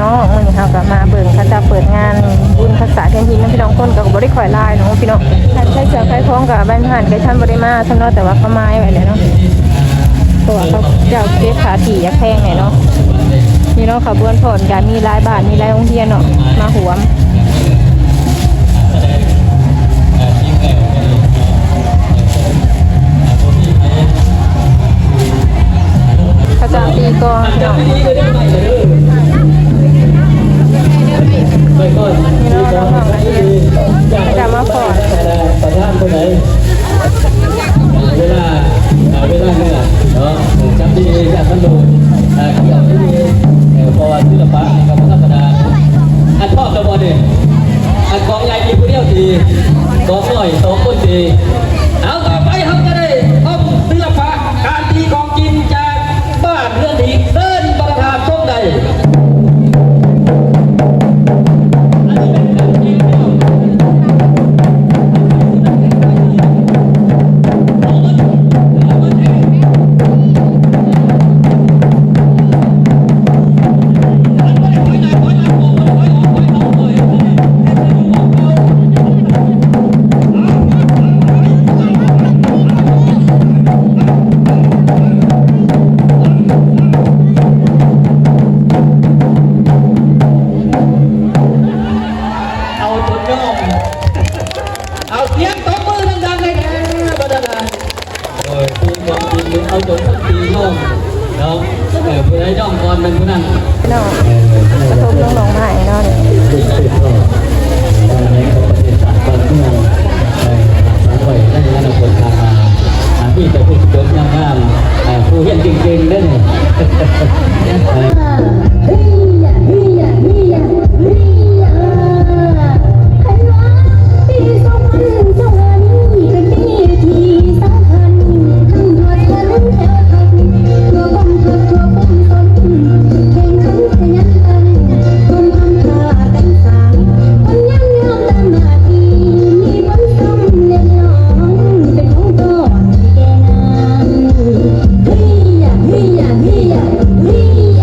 ເນາະ ມື້ນີ້ເຮົາກໍມາເບິ່ງເຂົາເຈົ້າເປີດງານບຸນພາສາດເທນຫີນເນາະພີ່ນ້ອງ. ຄົນກໍບໍ່ໄດ້ຄ່ອຍຫຼາຍເນາະພີ່ນ້ອງ. ຮ້ານຂາຍເຄື່ອງຂາຍຂອງກໍບາງຮ້ານກໍທັນບໍ່ໄດ້ມາຊ້ຳເນາະ ແຕ່ວ່າເຂົາມາໄວ້ແລ້ວເນາະ ເພາະວ່າເຂົາເຈົ້າເກັບຄ່າທີ່ຢາກແພງແຫຼະເນາະ. ນີ້ເນາະ ຂະບວນຟ້ອນກໍມີຫຼາຍບ້ານ ມີຫຼາຍໂຮງຮຽນເນາະ ມາຮ່ວມ. ເຂົາເຈົ້າຕີກອງພີ່ນ້ອງ. ນີ້ເນາະ ນ້ອງໆນັກຮຽນ ເຂົາເຈົ້າມາຟ້ອນ. ປະທານຜູ້ໃດ ເວລາ ເວລາເໜືອເນາະ ຈັບດີໆ ຢ່າມັນໂດນ ເອີ ເອົາດີໆ ເອີ ເພາະວ່າສິລະປະນີ້ກໍບໍ່ທຳມະດາ. ອັນພ້ອມແລ້ວບໍ່ນີ້? ອັນກອງໃຫຍ່ມີຜູ້ດຽວຕີ ກອງນ້ອຍສອງຄົນຕີ. ເອົາ ຕໍ່ໄປເຮົາຈະໄດ້ຊົມສິລະປະການຕີກອງຈິນຈາກບ້ານເຮືອນອີກ ເຊີນປະທານຊົມໄດ້. ເອົາຈົນຍອມ ເອົາສຽງຕົບມືດັງໆ ໃຫ້ແດ່ບັດນັ້ນນະ. ໂອ້ຍ ປີນກອງຈີນນີ້ເອົາຈົນທັງປີນ້ອງເນາະ. ເອີ ຜູ້ໃດນ້ອງກ່ອນແມ່ນຜູ້ນັ້ນເນາະ. ເອີ ປະຖົມນ້ອງໆໃຫ້ເນາະ. ເອີ ເອີ ເອີ ໃນຂອງປະເທດຊາດບ້ານເມືອງ ເອີ ຝາກໄວ້ໃນອະນາຄົດຂ້າງໜ້າ ອາ ມີແຕ່ຜູ້ຈົບງາມໆ ເອີ ຜູ້ຮຽນເກັ່ງໆເດີ້ນີ້. ເຮີຍ ເຮີຍ ເຮີຍ ເຮີຍ ເຮີຍ. ຄັນວ່າປີສອງພັນຊາວຫ້ານີ້ເປັນປີທີ່ສຳຄັນ ທັງຮອດເງິນແຖວພັກ ທົ່ວກອງທັບ ທົ່ວປວງຊົນ ແຂ່ງຂັນຂະຫຍັນຕັ້ງ ຮ່ວມຄວາມພາກັນສ້າງ ຄົນຍັນຍອມຕາມໜ້າທີ່ ມີຜົນສຳເລັດລ້ອງ ເປັນຂອງຕອນທີ່ແກ່ງາມ. ເຮີຍ ເຮີຍ ເຮີຍ ເຮີຍ.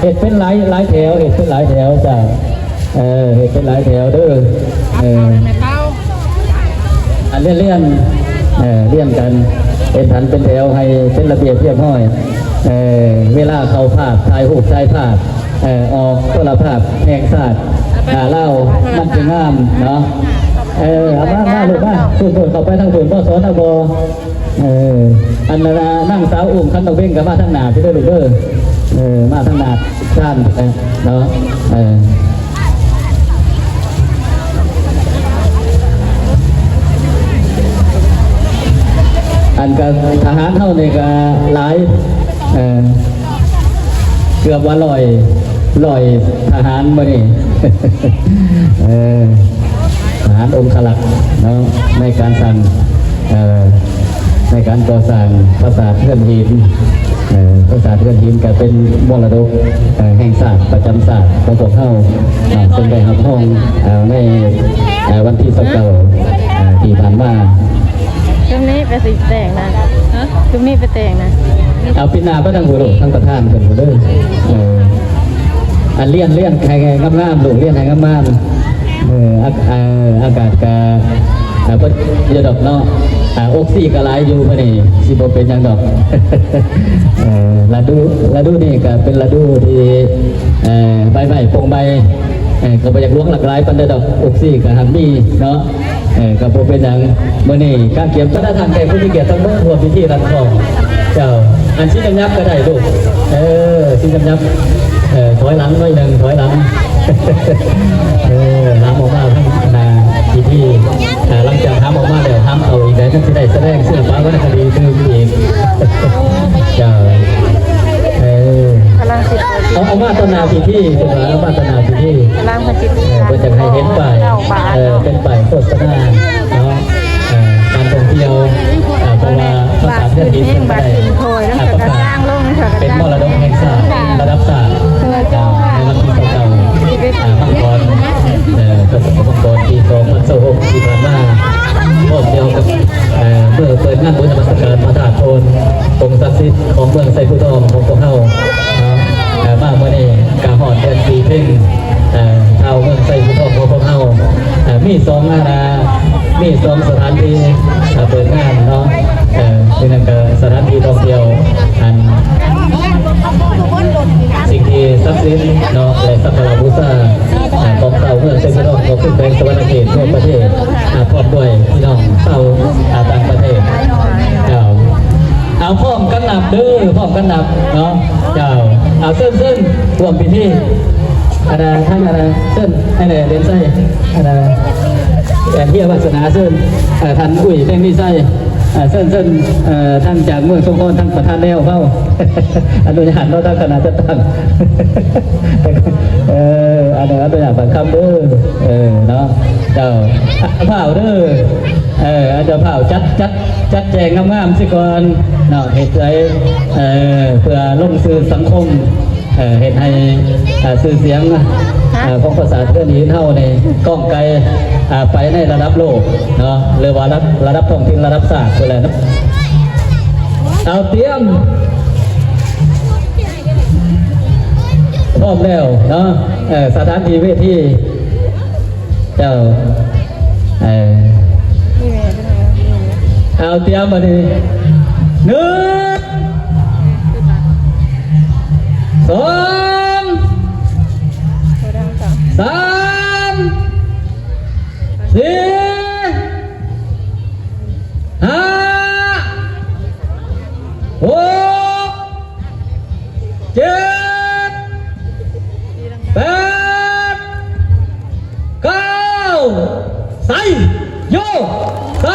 ເຮັດເປັນຫຼາຍ ຫຼາຍແຖວ ເຮັດເປັນຫຼາຍແຖວ ເຈົ້າ. ເອີ ເຮັດເປັນຫຼາຍແຖວເດີ. ເອີ ອັນລຽນ ລຽນ ເອີ ລຽນກັນ ເຮັດຫັນເປັນແຖວໃຫ້ເປັນລະບຽບຮຽບຮ້ອຍ. ເອີ ເວລາເຂົ້າພາບ ຖ່າຍຮູບ ຖ່າຍພາບ ເອີ ອອກໂທລະພາບແຫ່ງຊາດ ອາ ລາວ ມັນຈະງາມເນາະ. ເອີ ເອົາມາ ມາລູກມາ ພຸ້ນໆ ເຂົ້າໄປທາງພຸ້ນ ບໍ່ສອນເອົາບໍ່? ເອີ ອັນນັ້ນນະ ນາງສາວອຸ້ມ ຄັນດອກເບັງກໍມາທາງໜ້າພີ້ເດີລູກເດີ. ເອີ ມາທາງໜ້າຊານເນາະ. ເອີ ອັນກໍທະຫານເຮົານີ້ກໍຫຼາຍ ເອີ ເກືອບວ່າຮ້ອຍ ຮ້ອຍທະຫານມື້ນີ້ ເອີ ທະຫານອົງຄະລັກເນາະ ໃນການສ້າງ ເອີ ໃນການກໍ່ສ້າງປາສາດເຮືອນຫີນ. ເອີ ປາສາດເຮືອນຫີນກໍເປັນມໍລະດົກ ເອີ ແຫ່ງຊາດປະຈຳຊາດຂອງພວກເຮົາເນາະ ເຊິ່ງໄດ້ຮັບຮອງ ເອີ ໃນ ເອີ ວັນທີຊາວເກົ້າ ເອີ ທີ່ຜ່ານມາ. ຊຸມນີ້ໄປຊິແຕ່ງນະ ຊຸມນີ້ໄປແຕ່ງນະ. ເອົາ ປີໜ້າໄປທາງພຸ້ນໂລດ ທາງປະທານເພິ່ນພຸ້ນເດີ. ເອີ ອັນລຽນ ລຽນໃຫ້ງາມໆ ລູກ ລຽນໃຫ້ງາມໆ. ເອີ ອາ ເອີ ອາກາດກະ ເອີ ເພິ່ນຢູ່ດອກເນາະ. ອາ ອົກຊີກະຫຼາຍຢູ່ມື້ນີ້ ຊິບໍ່ເປັນຫຍັງດອກ. ເອີ ລະດູ ລະດູນີ້ກະເປັນລະດູທີ່ ເອີ ໃບໄມ້ປົງໃບ ເອີ ກໍບໍ່ຢາກຫຼວງຫຼາກຫຼາຍປານໃດດອກ ອົກຊີກະຫັກມີເນາະ. ເອີ ກໍບໍ່ເປັນຫຍັງ. ມື້ນີ້ການກຽມບັນດາທ່ານແຂກຜູ້ມີກຽດທັງໝົດ ຮ່ວມພິທີຮັບຮອງ. ເຈົ້າ ອັນຊິຫຍັບໆກໍໄດ້ລູກ. ເອີ ຊິຫຍັບໆ ເອີ ຖອຍຫຼັງໜ້ອຍໜຶ່ງ ຖອຍຫຼັງ. ເອີ ຫາມອອກມາທາງໜ້າພິທີ. ເອີ ຫຼັງຈາກຫາມອອກມາແລ້ວ ຫາມເຂົ້າອີກໄດ້ ມັນຊິໄດ້ສະແດງສິລະປະວັນນະຄະດີຕື່ມອີກ. ເຈົ້າ ເອີ ກຳລັງຊິເປີດ ເອົາ ເອົາມາຕໍ່ໜ້າພິທີ ເພິ່ນວ່າເອົາມາຕໍ່ໜ້າພິທີ. ກຳລັງເພິ່ນຊິ ເອີ ເພິ່ນຈະໃຫ້ເຫັນປ້າຍ ເອີ ເປັນປ້າຍໂຄສະນາເນາະ ເອີ ການທ່ອງທ່ຽວ ເອີ ເພາະວ່າພາສາເທດນີ້ເພິ່ນກໍໄດ້ ເອີ ປະກາດເປັນມໍລະດົກແຫ່ງຊາດລະດັບຊາດ ເອີ ໃນວັນທີຊາວເກົ້າ ເອີ ມັງກອນ ເອີ ພົດສະພະມົງກອນ ປີສອງພັນຊາວຫົກ ທີ່ຜ່ານມາ ພ້ອມດຽວກັບ ເອີ ມື້ເປີດງານບຸນນະມັດສະການພະທາດໂພນ ອົງສັກສິດຂອງເມືອງໄຊພູທອງຂອງພວກເຮົາເນາະ. ເອີ ມາມື້ນີ້ກະຮອດເດືອນສີ່ເພັງ ເອີ ຊາວເມືອງໄຊພູທອງຂອງພວກເຮົາ ເອີ ມີສອງ ອັນນະ ມີສອງສະຖານທີ່ ເອີ ເປີດງານເນາະ. ເອີ ມີນັ້ນກະສະຖານທີ່ທ່ອງທ່ຽວ ອັນ ສິ່ງທີ່ສັກສິດເນາະ ແລະ ສັກກາລະບູຊາ ເອີ ຂອງຊາວເມືອງໄຊພູທອງ ກໍຄືແຂວງສະຫວັນນະເຂດ ທົ່ວປະເທດ ເອີ ພ້ອມດ້ວຍພີ່ນ້ອງຊາວ ເອີ ຕ່າງປະເທດ. ເຈົ້າ ເອົາ ພ້ອມກັນນັບເດີ ພ້ອມກັນນັບເນາະ. ເຈົ້າ ເອົາ ເຊີນ ເຊີນ ຮ່ວມພິທີ ອັນນະ ທາງ ອັນນະ ເຊີນ ອັນນະ ເດນໄຊ ອັນນະ ແອນເຮຍວາສະໜາ ເຊີນ ເອີ ທ່ານ ອຸ້ຍ ແພງມີໄຊ ເອີ ເຊີນ ເຊີນ ເອີ ທາງຈາກເມືອງສົງຂອນ ທາງປະທານແນວເຮົາ ອະນຸຍາດເນາະ ທາງຄະນະຈັດຕັ້ງ ເອີ ອະນຸ ອະນຸຍາດບາງຄຳເດີ ເອີ ເນາະ. ເຈົ້າ ອາ ພ້າວເດີ ເອີ ເຈົ້າພ້າວ ຈັດ ຈັດ ຈັດແຈງງາມໆ ຊິກ່ອນເນາະ ເຮັດໃຫ້ ເອີ ເພື່ອລົງຊື່ສັງຄົມ ເອີ ເຮັດໃຫ້ ເອີ ຊື່ສຽງ ເອີ ຂອງປາສາດເຮືອນຫີນເຮົານີ້ກ້ອງໄກ ເອີ ໄປໃນລະດັບໂລກເນາະ ຫຼືວ່າລະ ລະດັບທ້ອງຖິ່ນ ລະດັບຊາດພຸ້ນແຫຼະເນາະ. ເອົາ ຕຽມ ພ້ອມແລ້ວເນາະ ເອີ ສະຖານທີ່ເວທີ ເຈົ້າ ເອີ ເອົາ ຕຽມບາດນີ້ ໜຶ່ງ ສອງ ສາມ ສີ່ ຫ້າ ຫົກ ເຈັດ ແປດ ເກົ້າ ໄຊໂຍ ໄຊ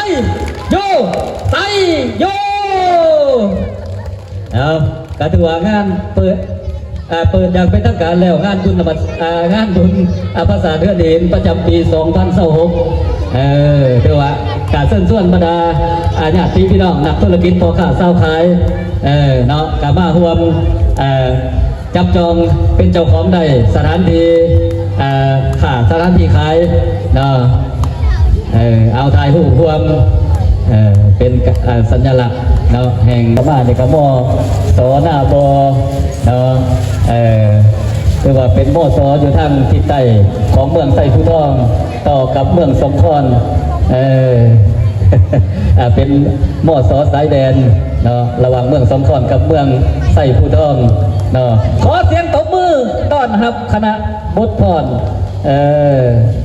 ໂຍ ໄຊໂຍ. ເອົາ ກໍຖືວ່າງານເປີດ ເອີ ເປີດຢ່າງເປັນທາງການແລ້ວ ງານບຸນນະມັດ ເອີ ງານບຸນ ອາ ປາສາດເຮືອນຫີນປະຈຳປີສອງພັນຊາວຫົກ ເອີ ຖືວ່າການເຊີນຊວນບັນດາ ອາ ຍາດຕິພີ່ນ້ອງ ນັກທຸລະກິດ ພໍ່ຄ້າຊາວຂາຍ ເອີ ເນາະ ກໍມາຮ່ວມ ເອີ ຈັບຈອງເປັນເຈົ້າຂອງໄດ້ສະຖານທີ່ ເອີ ຄ້າ ສະຖານທີ່ຂາຍເນາະ ເອີ ເອົາຖ່າຍຮູບຮ່ວມ ເອີ ເປັນ ເອີ ສັນຍະລັກເນາະ ແຫ່ງ ປະມານນີ້ກໍ ມສ ນບ ເນາະ ເອີ ຖືວ່າເປັນ ມສ ຢູ່ທາງທິດໃຕ້ຂອງເມືອງໄຊພູທອງ ຕໍ່ກັບເມືອງສົມພອນ ເອີ ອ່າ ເປັນ ມສ ສາຍແດນເນາະ ລະຫວ່າງເມືອງສົມພອນກັບເມືອງໄຊພູທອງເນາະ. ຂໍສຽງຕົບມືຕ້ອນຮັບຄະນະບົດຟ້ອນ ເອີ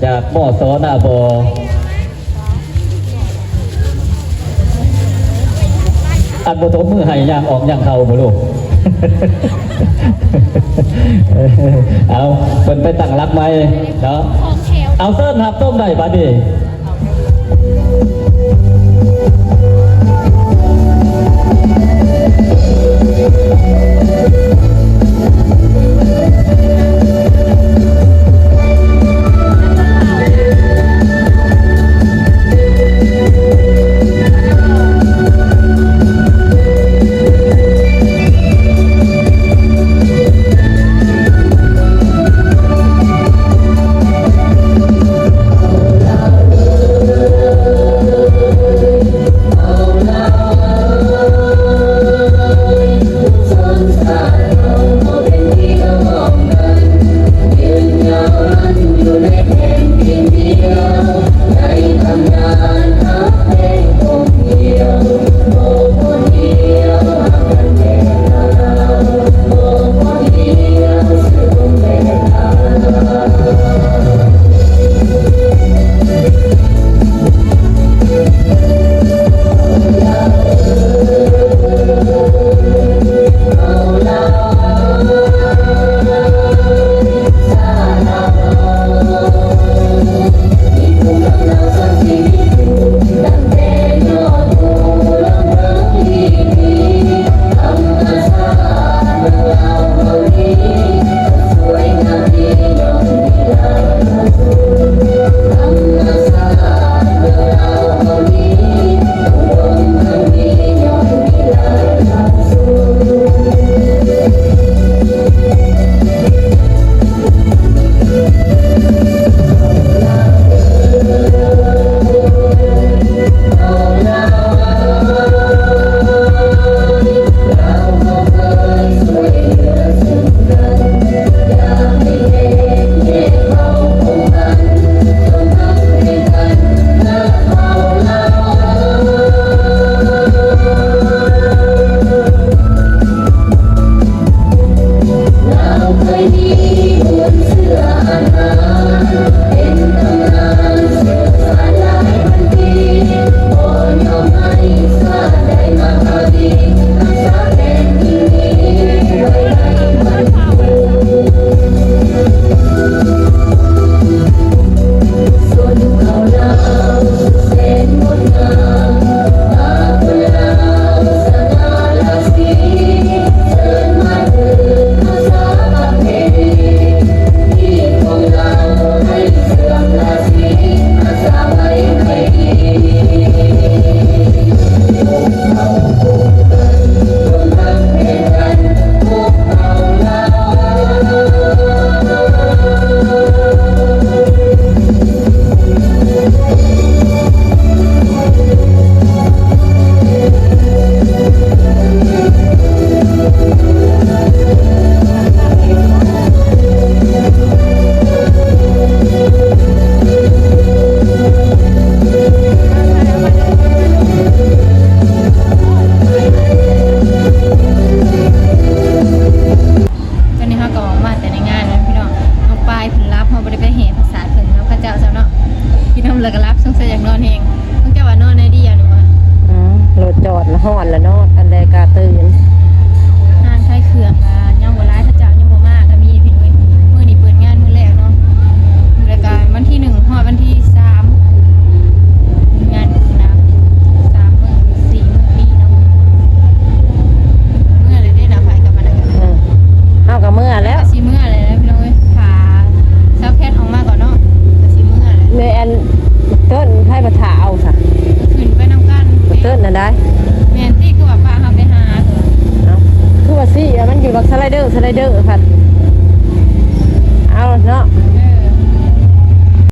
ຈາກ ມສ ນາບໍ. ອັນບໍ່ຕົບມືໃຫ້ຍ່າງອອກຍ່າງເຂົ້າບໍ່ລູກ? ເອົາ ເພິ່ນໄປຕັ້ງຫຼັກໃໝ່ເນາະ. ເອົາ ເຊີນຮັບຊົມໄດ້ບາດນີ້.